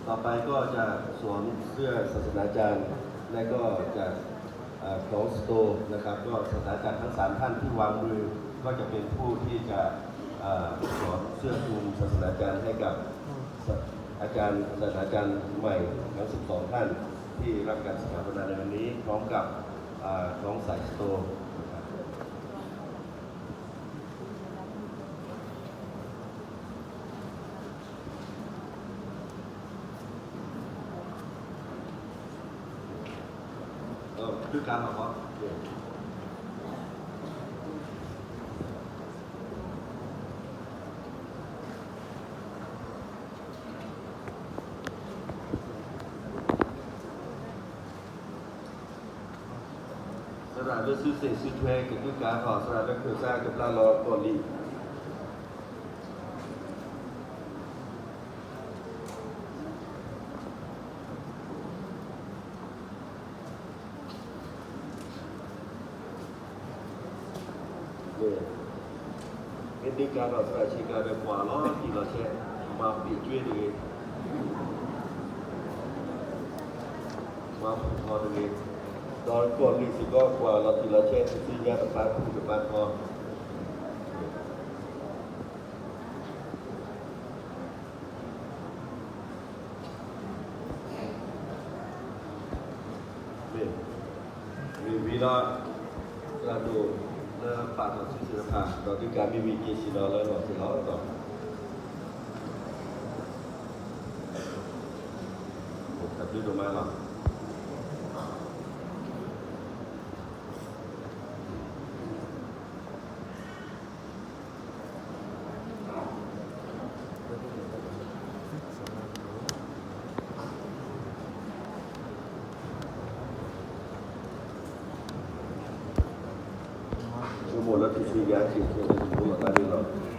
ต่อไปก็จะสวมเสื้อศาสนาจารย์ และก็จะ เอ่อ คล้องสโตนะครับ ก็ศาสนาจารย์ทั้งสามท่านที่วางมือ ก็จะเป็นผู้ที่จะ เอ่อ สวมเสื้อคลุมศาสนาจารย์ให้กับ อาจารย์ศาสนาจารย์ใหม่ทั้งสิบสองท่านที่รับการสถาปนาในวันนี้ พร้อมกับ เอ่อ คล้องสายสโตนะครับ เออ คือการหรอครับ သရၣ်လၢစုစ့ၣ်စုထွဲကဒုးကးထီၣ် သရၣ်လၢခၢၣ်စးကဘျါလီၤကီၢ်လံၢ် မ့ၢ်ဒုးကးထီၣ်သရၣ်ဆ့ကၤဒီး ကွၢ်လီၤတံၢ်လီၤဆဲး မၤပံာ်ကွ့တဂ့ၤ, မၤပူၤထီၣ်တဂ့ၤ, ဒီးကီၢ်လံၢ်စ့ၢ်ကီး ကွၢ်လီၤတံၢ်လီၤဆဲး တသ့ၣ်ညါတပာ်ဖှိၣ်တပာ်ခီ မ့ၢ်ဝံၤဒီး သရၣ်ဒိၣ်လၢပာ်ထီၣ်စုစ့ၣ်တဖၣ် ဒီးဒုးကးမံမံက့ၤဆ့ၣ်နီၤလၢလီၢ်စ့ၢ်လီၤဒီး တၢ်ဘျုးဒိၣ်မးလီၤ. ဆိကမိၣ်လၢထူၣ်စုညါအထံၣ် ဆိကမိၣ်လီၤတၢ်န့ၣ်လီၤ.